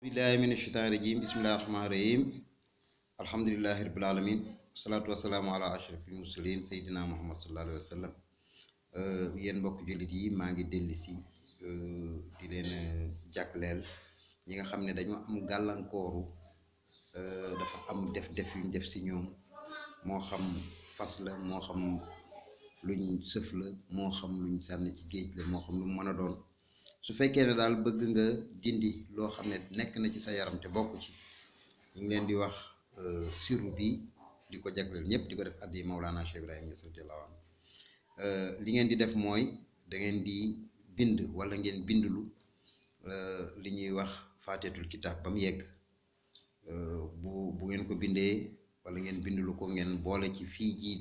billahi mina shaytaani rajim bismillahi rahmaani rahim alhamdulillahi rabbil alamin wasalaatu wasalaamu ala ashrafil mursalin seydina muhammad sallallahu alayhi wa sallam yéen mbokk jullit yi maa ngi dellu si di leen jàkkleel ñi nga xam ne dañoo am gàllankooru dafa am def yuñ def si ñoom moo xam fas la moo xam luñ sëf la moo xam luñ sànni ci géej la moo xam lu mu mën a doon su fekkee ne daal bëgg nga dindi loo xam ne nekk na ci sa yaram te bokk ci ñu ngi leen di wax sirru bi di ko jagleel ñëpp di ko def addi Maulana Cheikh Ibrahima Niass radiyallahu anhu li ngeen di def mooy da ngeen di bind wala ngeen bindlu li ñuy wax faatihatul kitaab ba mu yegg bu ngeen ko bindee wala ngeen bindlu ko ngeen boole ci fii jii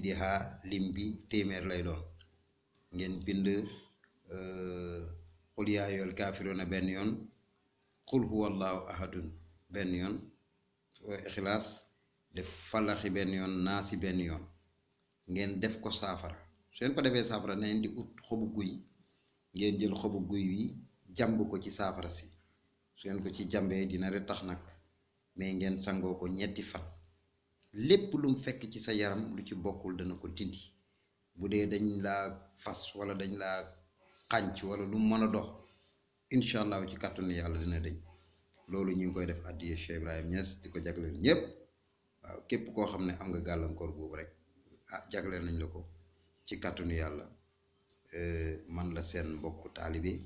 di xaa lim bi téeméer lay doon ngeen bind xul yaa ayyuhal kaafiruuna benn yoon xul huwallaahu ahadun benn yoon ixlaas def falaxi benn yoon naasi benn yoon ngeen def ko saafara su ngeen ko defee saafara neen di ut xobu guy ngeen jël xobu guy wi jàmb ko ci saafara si su ngeen ko ci jàmbee dina retax nag mais ngeen sangoo ko ñetti fan lépp lu mu fekk ci sa yaram lu ci bokkul dana ko dindi bu dee dañ laa fas wala dañ laa xànc wala lu mu mën a dox incha allah ci kàttanu yàlla dina dañ loolu ñu ngi koy def addiya Cheikh Ibrahima Niass di ko jagleel ñëpp waaw képp koo xam ne am nga gàllankoor boobu rek jagleel nañ la ko ci kàttanu yàlla man la seen mbokku taalibe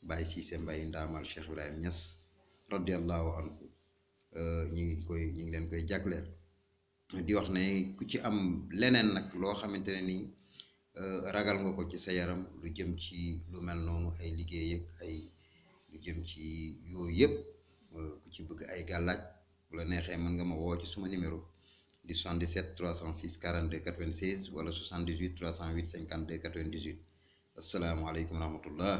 Baye Cissé Mbaye ndaamal Cheikh Ibrahima Niass radiyallahu anhu ñu ngi leen koy jagleel di wax ne ku ci am leneen nag loo xamante ne nii ragal nga ko ci sa yaram lu jëm ci lu mel noonu ay liggéey ak ay lu jëm ci yooyu yëpp ku ci bëgg ay gàllaaj bu la neexee mën nga ma woo ci suma numéro di 77 306 42 96 wala 78 308 52 98 asalaamaaleykum wa rahmatullah